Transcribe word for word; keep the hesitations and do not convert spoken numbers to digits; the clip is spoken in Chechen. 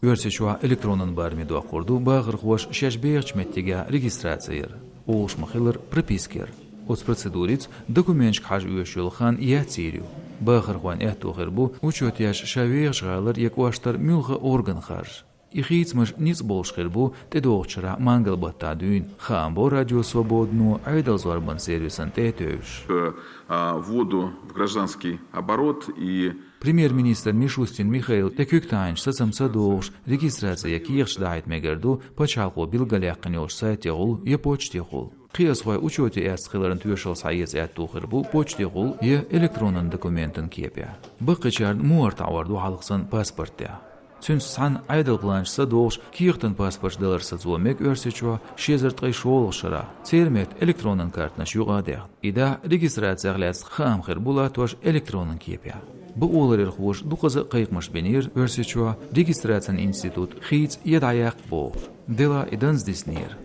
Оьрсийчохь электронан бараме доккхур ду бахархоша шаьш бехачу меттигехь регистраци яр, олуш ма-хиллара прописка яр. Оцу процедурица документашка хьажа оьшуш йолу хан яц йийр ю. Бахархойн аьтто хир бу учёт еш ша вехачу гӀалара я кӀоштара муьлхха орган харжа. И хийцамаш ницкъ болуш хир бу тӀедогӀучу шарахь мангал-баттахь дуьйна, хаам бо Радио Свободано Ӏедалан зорбанан сервисан тӀе а тевжаш. К вводу в гражданский оборот и Премьер-министр Мишустин Михаил тӀе куьг тахьанчу сацам ца дохуш, регистраци я кехаташ дахьийта мегар ду пачхьалкхо билгалъяьккхина йолчу сайтехула я почтехула. Кхиазхой учёте эцна хиларна тоьшалла схьаэца аьтто хир бу почтехула я электронан документан кепехь. Баккхийчарна мухӀар таӀор ду хьалха санна паспорт тӀехь. Цуьнца цхьаьна Ӏедалан планашца догӀуш кехатан паспорташ далар сацо мега Оьрсийчохь ши эзар ткъе шолгӀачу шарахь. Церан метта электронан картанаш юкъа а даьхна. И дахь регистрацех лаьцна хаам хир бу латтош электронан кепехь. Бакъоларъярхоша дукхаза а кхайкхамаш бинера Оьрсийчохь регистрацин институт хийца я дӀаяккха бохуш. Делахь и данза диснера.